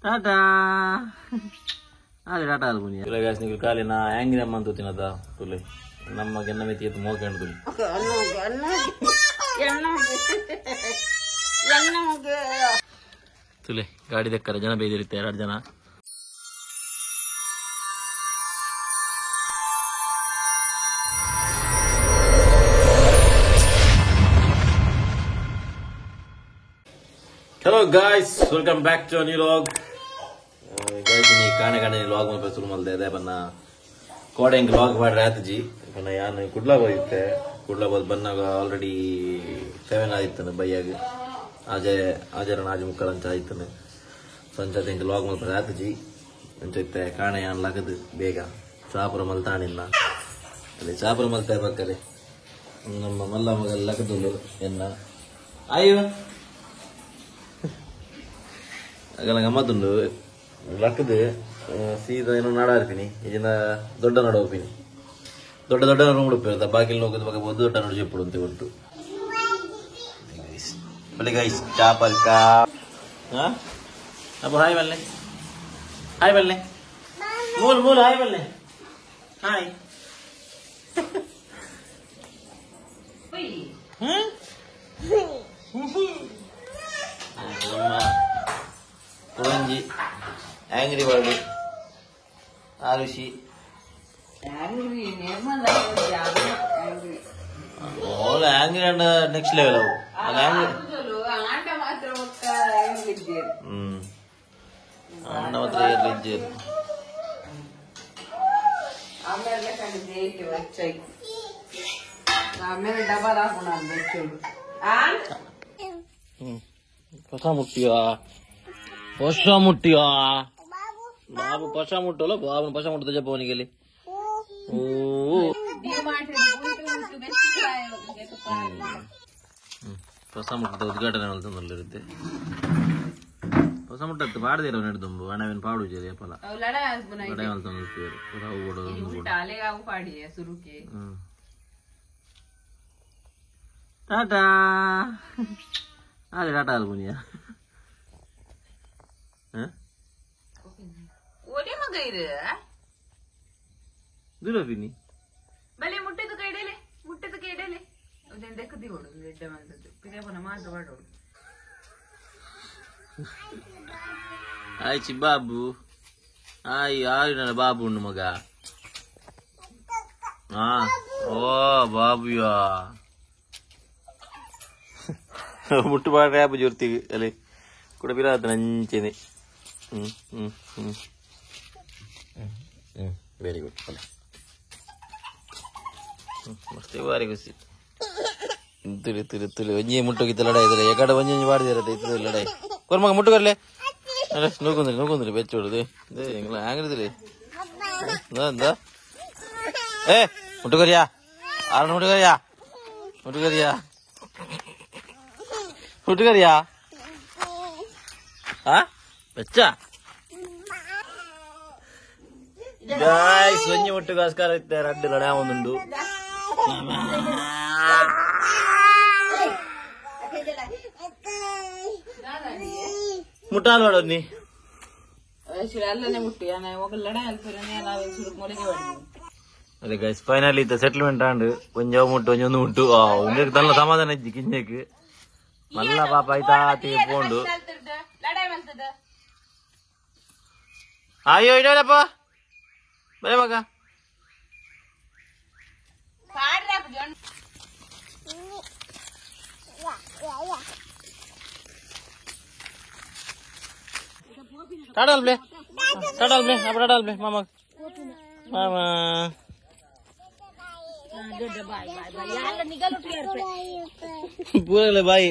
ಟಾಟಾ ಅದೇ ಟಾಟಾ ಅಲ್ಪುನಿ ಗಾಯ್ಸ್ ನಿಕುಲು ಖಾಲಿ ನಾ ಆಂಗ್ರಿ ಅಮ್ಮ ಅಂತ ತುಲೆ ನಮ್ಮ ಗೆನ್ನ ಮೆತ್ತಿ ಎತ್ತು ಮೋಕೆ ತುಲೆ ತುಲೆ ಗಾಡಿ ದಕ್ಕರ ಜನ ಬೇದಿರುತ್ತೆ ಎರಡು ಜನ. Hello guys, welcome back to a new vlog. Guys, ನೀ ಕಾಣೆ ಕಾಣೆ vlog ಮಲ್ಪ ಶುರು ಮಲ್ದೆ ಅದೇ ಬನ್ನ ಕೋಡೆ ಹಿಂಗ್ vlog ಮಾಡ್ರೆ ಆತಜಿ ಬನ್ನ ಯಾನು ಕುಡ್ಲಾ ಹೋಗಿತ್ತೆ ಕುಡ್ಲಾ ಹೋದ್ ಬನ್ನಾಗ ಆಲ್ರೆಡಿ 7 ಆಯ್ತಾನೆ ಬೈಯಾಗ ಆಜೆ ಆಜರ ಆಜೆ ಮುಕ್ಕಳ ಅಂಚ ಆಯ್ತಾನೆ ಸಂಚಾತ ಹಿಂಗ್ vlog ಮಲ್ಪ ಆತಜಿ ಅಂಚೈತೆ ಕಾಣೆ ಯಾನ್ ಲಗದು ಬೇಗ ಚಾಪುರ ಮಲ್ತಾಣಿಲ್ಲ ಅಲ್ಲಿ ಚಾಪುರ ಮಲ್ತಾ ಇರ್ಬೇಕಾರೆ ನಮ್ಮ ಮಲ್ಲ ಮಗ ಲಗದುಲು ಎನ್ನ ಅಯ್ಯೋ ಆಗಲ್ಲ ಗಮ್ಮತ್ತುಂಡು ಲಕ್ಕದು ಸೀದಾ ಏನೋ ನಾಡ ಇರ್ತೀನಿ ಈಗಿನ ದೊಡ್ಡ ನಾಡು ಹೋಗ್ತೀನಿ ದೊಡ್ಡ ದೊಡ್ಡ ನೋಡು ಬಾಗಿಲು ಹೋಗೋದು ಬಗ್ಗೆ ಒಂದು ದೊಡ್ಡ ನೋಡು చెప్పుడు ಅಂತ ಉಂಟು. ಬಲೆ ಗೈಸ್ ಚಾಪಲ್ಕ ಅಪ್ಪ ಹಾಯ್ ಬಲ್ಲೆ ಹಾಯ್ ಬಲ್ಲೆ ಮೂಲ ಮೂಲ ಹಾಯ್ ಬಲ್ಲೆ hi. Kurunji angry bird Arushi angry Nirmala angry all angry and next level ಅವು ಆಂಗ್ರಿ ಆಂಡ ಮಾತ್ರ ಆಂಡ ಮಾತ್ರ ಇರ್ಲಿದ್ದೇರು. ಆಮೇಲೆ ಕಂಡಿದ್ದೆ వచ్చాయి ಆಮೇಲೆ ಡಬಲ್ ಹಾಕೋಣ ಬೆಚ್ಚೋಡು. ಹೊಸ ಮುಟ್ಟಿಯಾ ಹೊಸ ಮುಟ್ಟಿಯಾ ಬಾಬು ಪಸ ಮುಟ್ಟಲ್ಲ ಬಾಬು ಪಸ ಮುಟ್ಟದ ಜಪ್ಪವನಿಗೆ ಓ ಹೊಸ ಮುಟ್ಟದ ಉದ್ಘಾಟನೆ ಮಲ್ತೊಂದುಲ್ಲೆರ್. ಹೊಸ ಮುಟ್ಟತ್ತು ಪಾಡ್ದೇರು ನೆಡ್ದುಂಬು ಅಣವಿನ ಪಾಡುಜೆರ್ ಏಪಲ ಲಡಾಯಿ ಮಲ್ತೊಂದುಪ್ಪುವೆರ್ ಪೂರ ಅವು ಬೋಡು ಉಂದು ಬೋಡು. ಟಾಟಾ ಅದೇ ಟಾಟಾ ಅಲ್ಪುನಿಯ ದೂರಪಿನಿ ಬಲೆ ಮುಟ್ಟೆದು ಕೈಡಲೆ ಮುಟ್ಟೆದು ಕೈಡಲೆ ಉದೆನ್ ದೆಕ್ಕದಿ ಕೊಡು ಎಡ್ಡೆ ಮಲ್ತದ್ದು ಪಿರಿಯಪನ ಮಾತ್ರ ಪಾಡೋಡು. ಆಯ್ಚಿ ಬಾಬು ಆಯ್ ಆರಿನ ಬಾಬು ಉಂಡು ಮಗ. ಹಾ ಓ ಬಾಬುಯಾ ಮುಟ್ಟು ಪಾಡ್ರೆ ಆಪು ಜೋರ್ತಿಗೆ ಅಲ್ಲಿ ಕೂಡ ಬಿರಾತ ನಂಚೆನೆ. ಹ್ಮ್ ಹ್ಮ್ ಹ್ಮ್ ಹ್ಮ್ ವೆರಿ ಗುಡ್ ಅಲ್ಲ ಮಸ್ತ್ ಬಾರಿ ಖುಷಿ. ತುಳಿ ತುಳಿ ತುಳಿ ಒಂಜಿ ಮುಟ್ಟೋಗಿತ್ತು ಲಡಾಯಿ ಇದ್ರೆ ಎಕಡೆ ಒಂಜಿ ಒಂಜಿ ಬಾಡಿದಿರತ್ತೆ ಇತ್ತು ಲಡಾಯಿ ಕೊರ್ಮಗ ಮುಟ್ಟುಗರ್ಲೆ ಅರೆ ನೂಕೊಂದ್ರಿ ನೂಕೊಂದ್ರಿ ಬೆಚ್ಚೋಡುದು ಎಂಗ್ಲ ಆಂಗ್ರಿದಿರಿ ಎಂದ ಏ ಮುಟ್ಟುಗರಿಯಾ ಆರಣ ಮುಟ್ಟುಗರಿಯಾ ಮುಟ್ಟುಗರಿಯಾ ಮುಟ್ಟುಗರಿಯಾ ಆ ಬೆಚ್ಚ ಗಾಯ್ಸ್ ಒಂಜಿ ಮುಟ್ಟುಗೋಸ್ಕರ ಇತ್ತೆ ರಡ್ಡು ಲಡಾಯಿ ಒಂದುಂಡು. ಮುಟ್ಟಾಲ್ ವಾಡೋನಿ ಅದೇ ಗೈಸ್ ಫೈನಲಿ ಇತ್ತ ಸೆಟಲ್ಮೆಂಟ್ ಆಂಡ್ ಒಂಜಿ ಅವು ಮುಟ್ಟು ಒಂಜಿ ಒಂದು ಮುಟ್ಟು ಒಂಜಿ ತನ್ನ ಸಮಾಧಾನ ಇಜ್ಜಿ ಕಿಂಜೆಕ್ ಮಲ್ಲ ಪಾಪ ಆಯ್ತಾ ಆತಿಗೆ ಪೋಂಡು. ಅಯ್ಯೋ ಇಡಪ್ಪ ಬರೇ ಮಗ ಟಾಟಾ ಅಲ್ಪ್ಲೆ ಟಾಟಾ ಅಲ್ಪ್ಲೆ ಅಪ್ಪ ಟಾಟಾ ಅಲ್ಪ್ಲೆ ಮಾಮ ಮಾಮ ಪೂರಲೆ ಬಾಯಿ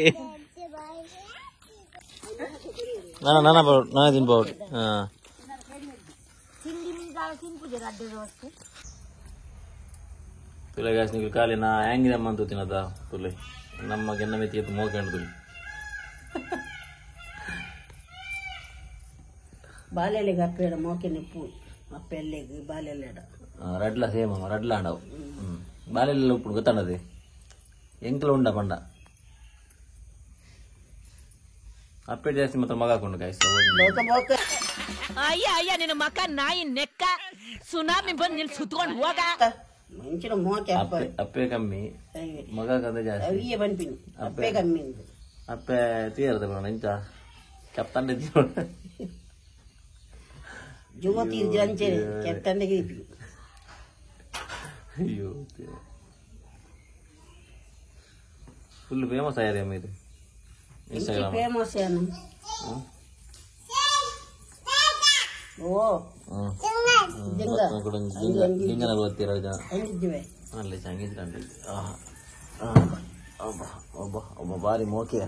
ನಾನ ನಾನ ಬರೋಡು ನಾನೇ ತಿನ್ಬೋದು. ಹಾ ತುಲೆ ಗಾಯ್ಸ್ ನಿಕುಲು ಖಾಲಿ ನಾ ಆಂಗ್ರಿ ಅಮ್ಮ ಅಂತ ತಿನ್ನದ ತುಲೆ ನಮ್ಮ ಗೆನ್ನ ಮೆತ್ತಿ ಎತ್ತು ಮೋಕೆ ತುಲೆ ಬಾಲೆಲೆಗ್ ಅಪ್ಪೆಡ ಮೋಕೆನೆ ಪೂ ಅಪ್ಪೆಲ್ಲೆಗ್ ಬಾಲೆಲೆಡ ರಡ್ಲ ಸೇಮ್ ಅಮ್ಮ ರಡ್ಲ ಆಂಡವು ಬಾಲೆಲ್ಲ ಉಪ್ಪುಡು ಗೊತ್ತಾಂಡದೆ ಎಂಕ್ಲ ಉಂಡ ಪಂಡ. ಅಪ್ಪೆ ಜಾಸ್ತಿ ಮಾತ್ರ ಮಗ ಹಾಕೊಂಡು ಗಾಯ್ಸ್. ಅಯ್ಯ ಅಯ್ಯ ನಿನ್ನ ಮಕ ನಾಯಿ ನೆಕ್ಕ ಸುನಾಮಿ ಬಂದು ನಿಲ್ ಸುತ್ಕೊಂಡು ಹೋಗ. ಮಂಚಿನ ಮೋಕೆ ಅಪ್ಪ ಅಪ್ಪೆ ಕಮ್ಮಿ ಮಗ ಕಂದ ಜಾಸ್ತಿ. ಅವಿಯೇ ಬಂಪಿನಿ ಅಪ್ಪೆ ಕಮ್ಮಿ. ಅಪ್ಪೆ ತೀರದ ಬರೋಣ ಇಂಚ ಕೆಪ್ತಂಡೆ ಜುವತಿ ಅಂಚೆ ಕೆಪ್ತಂಡೆ. ಅಯ್ಯೋ ಫುಲ್ ಫೇಮಸ್ ಆಗಿದೆ ಅಮ್ಮ ಇದು ಇನ್ಸ್ಟಾಗ್ರಾಮ್ ಫೇಮಸ್ ಏನು. ಓ ಜಿಂಗನ ಗೊತ್ತಿರೋ ಜನ ಹಂಗಿದ್ದೀವಿ ಅಲ್ಲಿ ಹಂಗಿದ್ರೆ ಒಬ್ಬ ಒಬ್ಬ ಒಬ್ಬ ಬಾರಿ ಮೋಕಿಯ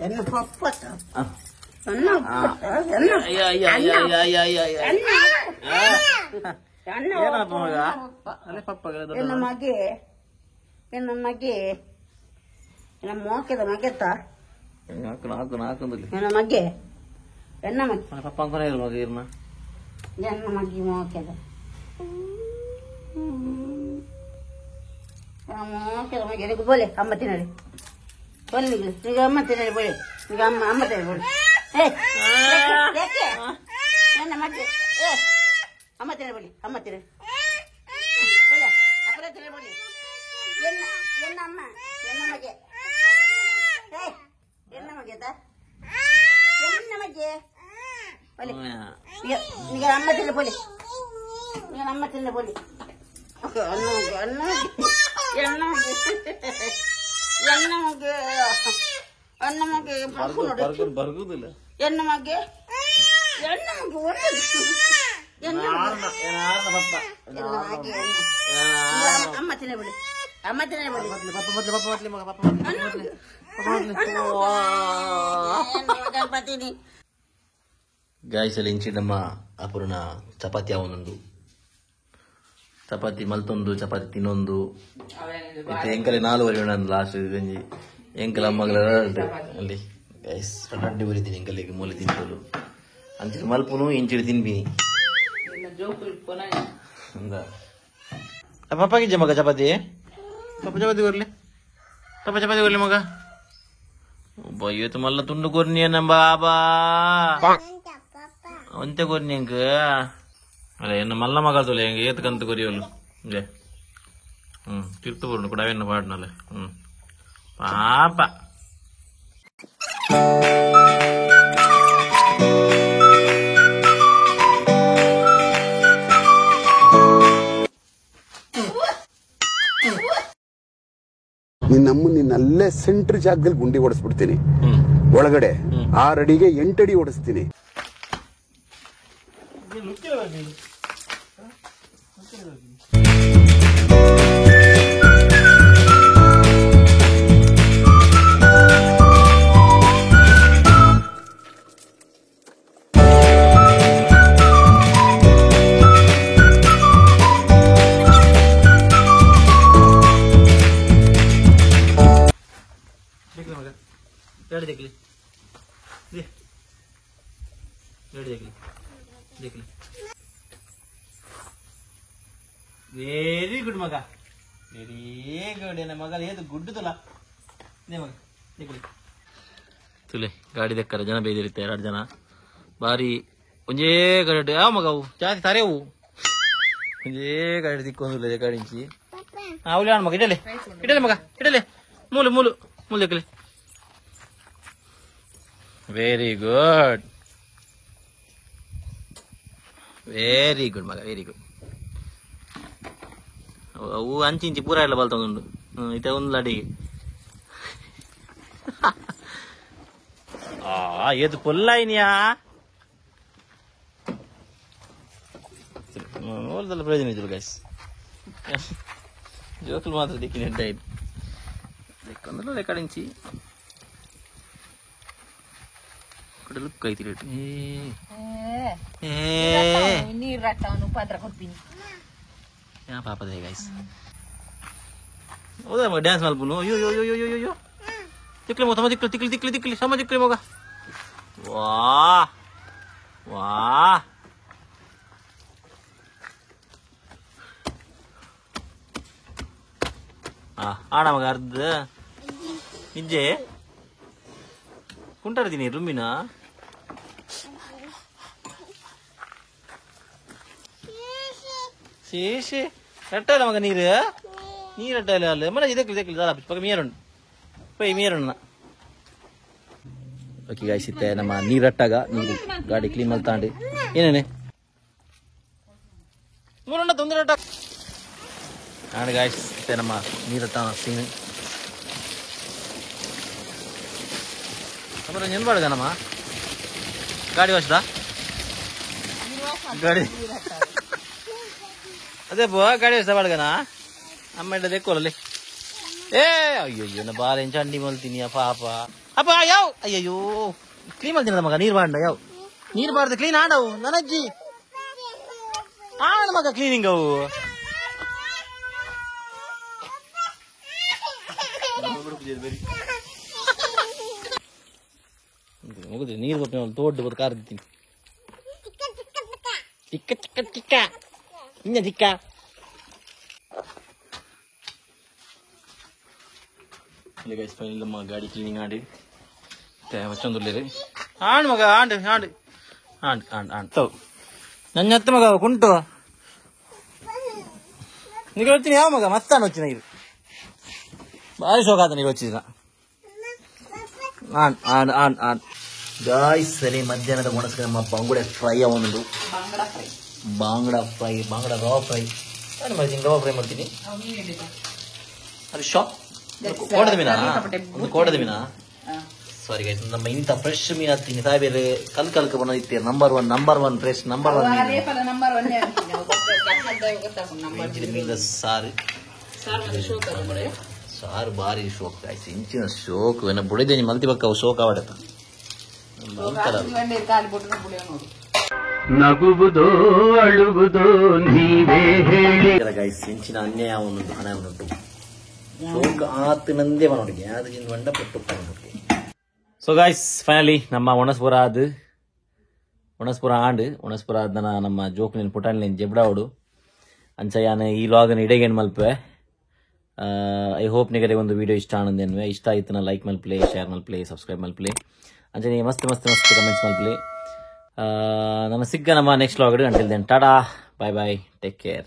ಎನ್ನ ಪಪ್ಪ ಎನ್ನ ಮಗೆ ಎನ್ನ ಮಗೆ ಎನ್ನ ಮೋಕೆದ ಮಗೆತ್ತ ನಾಲ್ಕು ನಾಲ್ಕು ಎನ್ನ ಮಗೆ ಎನ್ನ ಮಗೆ ಪಪ್ಪ ಅಂಕೊನೆ ಇರು ಮಗ ಇರ್ನ ಎನ್ನ ಮಗಿ ಮೋಕೆದ ಮೋಕೆದ ಮಗೆ ನಿಗು ಬೋಲೆ ಅಮ್ಮ ತಿನ್ನಲಿ ಬೋಲೆ ನಿಗು ನಿಗ ಅಮ್ಮ ತಿನ್ನಲಿ ಬೋಲೆ ನಿಗ ಅಮ್ಮ ಅಮ್ಮ ತಿನ್ನಲಿ ಬೋಲೆ. ಏ ಎನ್ನ ಮಗೆ ಏ ಅಮ್ಮ ತಿನ್ನಲಿ ಬೋಲೆ ಅಮ್ಮ ತಿನ್ನಲಿ ಬೋಲೆ ಅಪ್ಪನ ತಿನ್ನಲಿ ಬೋಲೆ ಎನ್ನ ಎನ್ನ ಅಮ್ಮ ಎನ್ನ ಮಗೆ ಏ ಎನ್ನ ಮಗೆದ ಎನ್ನ ಮಗೆ ಬೋಲೆ ನಿಗ ಅಮ್ಮ ತಿನ್ನಲಿ ಬೋಲೆ ನಿಗ ಅಮ್ಮ ತಿನ್ನಲಿ ಬೋಲೆ. ಅನ್ನ ಅನ್ನ ಎನ್ನ ಮಗೆ ಎನ್ನ ಮಗೆ ಅನ್ನ ಮಗೆ ಬರ್ಗುದಿಲ್ಲ ಎನ್ನ ಮಗೆ ಎನ್ನ ಮಗೆ ಎನ್ನ ಪಪ್ಪ ಮಗೆ ಅಮ್ಮ ತಿನ್ನಲಿ ಬೋಲೆ ಅಮ್ಮ ತಿನ್ನಲಿ ಬೋಲೆ ಪಪ್ಪ ಬದ್ಲಿ ಪಪ್ಪ ಬದ್ಲಿ ಮಗ ಪಪ್ಪ ಗಣಪತಿನಿ. ಗಾಯ್ಸ್ ಅಲ್ಲಿ ಇಂಚಿ ನಮ್ಮ ಅಪೂರ್ಣ ಚಪಾತಿ ಅವನೊಂದು ಚಪಾತಿ ಮಲ್ತೊಂದು ಚಪಾತಿ ತಿನ್ನೊಂದು ಎಂಕಲೆ 4:30 ಲಾಸ್ಟ್ ಗಂಜಿ ಎಂಕಲ ಅಮ್ಮಗಳ ಅಲ್ಲಿ ಗೈಸ್ ರಡ್ಡಿ ಬರಿತೀನಿ ಎಂಕಲಿಗೆ ಮೂಲೆ ತಿಂತಲು ಅಂಚಿನ ಮಲ್ಪುನು ಇಂಚಿಡಿ ತಿನ್ಬಿನಿ ಪಪ್ಪಾಗಿಜ್ಜೆ ಮಗ ಚಪಾತಿ ಪಪ್ಪ ಚಪಾತಿ ಕೊರ್ಲಿ ಪಪ್ಪ ಚಪಾತಿ ಕೊರ್ಲಿ ಮಗ ಒಬ್ಬ ಇವತ್ತು ಮಲ್ಲ ತುಂಡು ಕೊರ್ನಿ ನಮ್ಮ ಬಾಬಾ ಒಂತೆ ಕೊರ್ನಿ ಅಂಕ ಅಲ್ಲ ಎನ್ನ ಮಲ್ಲ ಮಗ ತೊಲೆ ಹೆಂಗೆ ಏತ್ ಕಂತು ಕೊರಿಯೋಲು ಇಂಗೆ ತಿರ್ತು ಬರುಂಡು ಕೂಡ ಪಾಡ್ನಲ್ಲ ಪಾಪ. ನಿನ್ನಮ್ಮ ನಿನ್ನಲ್ಲೇ ಸೆಂಟ್ರ್ ಜಾಗದಲ್ಲಿ ಗುಂಡಿ ಹೊಡೆಸ್ಬಿಡ್ತೀನಿ, ಒಳಗಡೆ 6 ಅಡಿಗೆ 8 ಅಡಿ ಹೊಡೆಸ್ತೀನಿ. ವೆರಿ ಗುಡ್ ಮಗ, ವೆರಿ ಗುಡ್. ಏನ ಮಗ ಏದು ಗುಡ್ಡುದಲ್ಲ ಮಗ ತುಲೆ ಗಾಡಿ ದಕ್ಕರ ಜನ ಬೇದಿರುತ್ತೆ 2 ಜನ ಬಾರಿ ಒಂಜೇ ಗಾಡಿ ಯಾವ ಮಗ ಅವು ಜಾಸ್ತಿ ತಾರೆ ಅವು ಒಂಜೇ ಗಾಡಿ ದಿಕ್ಕೊಂದಿಲ್ಲ ಗಾಡಿ ಅವಳಿ ಮಗ ಇಡಲೆ ಇಡಲೆ ಮಗ ಇಡಲೆ ಮೂಲು ಮೂಲು ಮೂಲು ದಕ್ಕಲೆ. ವೆರಿ ಗುಡ್ ವೆರಿ ಗುಡ್ ಮಗ, ವೆರಿ ಗುಡ್. ಅವು ಅಂಚಿ ಇಂಚಿ ಪೂರ ಎಲ್ಲ ಬಲ್ತೊಂದುಂಡು ಇತ್ತೆ ಒಂದು ಅಡಿಗೆ ಆ ಏದು ಪೊಲ್ಲಾಯಿನಿಯಾ ಓಲ್ದಲ್ಲ ಪ್ರಯೋಜನ ಇದ್ರು ಗೈಸ್. ಜೋಕುಲು ಮಾತ್ರ ದಿಕ್ಕಿನ ಎಡ್ಡೆ ಆಯ್ತು ದಿಕ್ಕೊಂದಲ್ಲ ರೆಕಾರ್ಡಿಂಚಿ ಕಡೆ ಲುಕ್ ಐತಿ ರೇಟ್. ನೀರು ರಟ್ಟವನು ಪಾತ್ರ ಕೊಡ್ತೀನಿ ಯಾ ಪಾಪದ ಗೈಸ್. ಹೌದಾ ಮಗ ಡ್ಯಾನ್ಸ್ ಮಲ್ಪುನು? ಅಯ್ಯೋ ಅಯ್ಯೋ ಅಯ್ಯೋ ಅಯ್ಯೋ ಅಯ್ಯೋ ತಿಕ್ಲಿ ಮಗ, ತಮ್ಮ ತಿಕ್ಲಿ ತಿಕ್ಲಿ ತಿಕ್ಲಿ ತಿಕ್ಲಿ ಸಮ ತಿಕ್ಲಿ ಮಗ. ವಾ ವಾ ಆ ಆಣ ಮಗ ಅರ್ಧ ನಿಜೆ ಕುಂಟಾಡ್ತೀನಿ ರುಮ್ಮಿನ ಶೇಷೆ ರಟ್ಟಾಯಿಲ್ಲ ಮಗ ನೀರು ನೀರು ರಟ್ಟಾಯಿಲ್ಲ ಅಲ್ಲ ಮನೆ ಇದಕ್ಕೆ ಇದಕ್ಕೆ ದಾಲ ಪಕ್ಕ ಮೀರುಂಡು ಪೈ ಮೀರುಣ್ಣ. ಓಕೆ ಗಾಯ್ಸ್, ಇತ್ತೆ ನಮ್ಮ ನೀರು ರಟ್ಟಾಗ ನೀರು ಗಾಡಿ ಕ್ಲೀನ್ ಮಲ್ತಾಂಡಿ ಏನೇನೆ ಮೂರಣ್ಣ ತೊಂದರೆ ರಟ್ಟ ಆಂಡ್ ಗಾಯ್ಸ್ ಇತ್ತೆ ನಮ್ಮ ನೀರು ರಟ್ಟ ಸೀನ್ ನಮ್ಮ ನೆನ್ಪಾಡುಗ ನಮ್ಮ ಗಾಡಿ ವಾಶ್ದಾ ಗಾಡಿ ಅದೇ ಬೋ ಗಾಡಿ ವಾಶ್ದ ಬಾಡ್ಗನ ಅಮ್ಮ ಇಡ್ಡ ದೆಕ್ಕೋಲಲ್ಲಿ. ಏ ಅಯ್ಯೋ ನಾ ಬಾಲ ಚಂಡಿ ಮಲ್ತೀನಿ ಪಾಪ ಅಪ್ಪ ಯಾವ ಅಯ್ಯಯ್ಯೋ ಕ್ಲೀನ್ ಮಲ್ತೀನಿ ಮಗ ನೀರು ಬಾಂಡ ಯಾವ ನೀರು ಬಾರ್ದು ಕ್ಲೀನ್ ಆಡವು ನನಜ್ಜಿ ಆಣ ಮಗ ಕ್ಲೀನಿಂಗ್ ಅವು ಮುಗಿದ್ರಿ ನೀರು ಕೊಟ್ಟು ತೋಡ್ಡು ಬದು ಕಾರ್ತೀನಿ ಚಿಕ್ಕ ಚಿಕ್ಕ ಚಿಕ್ಕ ಇನ್ನ ಚಿಕ್ಕ. ಗೈಸ್ ಫೈನಲ್ ನಮ್ಮ ಗಾಡಿ ಕ್ಲೀನಿಂಗ್ ಆಡಿ ಮಚ್ಚೊಂದುರ್ಲಿರಿ ಆಂಡ್ ಮಗ ಆಂಡ್ ಆಂಡ್ ಆಂಡ್ ಆಂಡ್ and ತೌ ನನ್ನ ಅತ್ತ ಮಗ ಕುಂಟು ನೀರು వచ్చిన ಯಾವ ಮಗ ಮಸ್ತಾನ వచ్చిన ಇದು ಭಾರಿ ಶೋಕ ಆತ ನೀರು వచ్చిన on on on on. Guys ಸರಿ ಮಧ್ಯಾಹ್ನದ ಒಣಸ್ಕ ನಮ್ಮ ಬಂಗುಡೆ ಫ್ರೈ ಒಂದು ಬಾಂಗ್ಡಾ ಫ್ರೈ ಬಾಂಗ್ಡಾ ರವಾ ಫ್ರೈ ನಾನು ಮಾಡ್ತೀನಿ ರವಾ ಫ್ರೈ ಮಾಡ್ತೀನಿ. ಅದು ಶಾಪ್ ಕೋಡದ ಮೀನಾ ಒಂದು ಕೋಡದ ಮೀನಾ. ಸಾರಿ ಗೈಸ್, ನಮ್ಮ ಇಂಥ ಫ್ರೆಶ್ ಮೀನು ಹತ್ತೀನಿ ಸಾಬೇರೆ ಕಲ್ ಕಲ್ಕ ಬಂದಿತ್ತೆ ನಂಬರ್ ಒನ್ ಫ್ರೆಶ್ ನಂಬರ್ 1 ಮೀನು ಸಾರು ಸಾರು ಭಾರಿ ಶೋಕ್ ಗಾಯ್ಸ್ ಇಂಚಿನ ಶೋಕ್ ಏನ ಬುಡಿದೇನಿ ಮಲ್ತಿ ಬಕ್ಕ ಅವು ಶೋಕ್ ಆವಡತ್ತ ನಗುವುದೋ ಅಳುವುದೋ ನೀವೇ ಹೇಳಿ. ಗೈಸ್ ಇಂಚಿನ ಅನ್ಯಾಯ ಒಂದು ಹಣ ಉಂಟು ಶೋಕ್ ಆತನಂದೇ ಮನೋಡಿಗೆ ಅದು ಜಿಂದ ಬಂಡ ಪಟ್ಟು ಪಟ್ಟು. ಸೊ ಗಾಯ್ಸ್ ಫೈನಲಿ ನಮ್ಮ ಒಣಸ್ಪುರ ಅದು ಒಣಸ್ಪುರ ಆಂಡ್ ಒಣಸ್ಪುರ ಆದನ ನಮ್ಮ ಜೋಕ್ಲಿನ್ ಪುಟಾಣಿನ ಜೆಬ್ಡಾವಡು ಅಂಚ ಯಾನ್ ಈ ಲಾಗನ್ ಇಡೆಗೇನು ಮಲ್ಪೆ. I hope ನಿಗಡೆ ಒಂದು ವಿಡಿಯೋ ಇಷ್ಟ ಆನಂದೇನ್ವೆ ಇಷ್ಟ ಆಯ್ತನ ಲೈಕ್ ಮಲ್ಪ್ಲೆ ಶೇರ್ ಮಲ್ಪ್ಲೆ ಸಬ್ಸ್ಕ್ರೈಬ್ ಮಲ್ಪ್ಲೆ ಅಂಚನೆ ಮಸ್ತ್ ಮಸ್ತ್ ಮಸ್ತ್ ಕಮೆಂಟ್ಸ್ ಮಲ್ಪ್ಲೆ. ನನ್ನ ಸಿಗ್ಗ ನಮ್ಮ next vlog. Until then tata bye bye take care.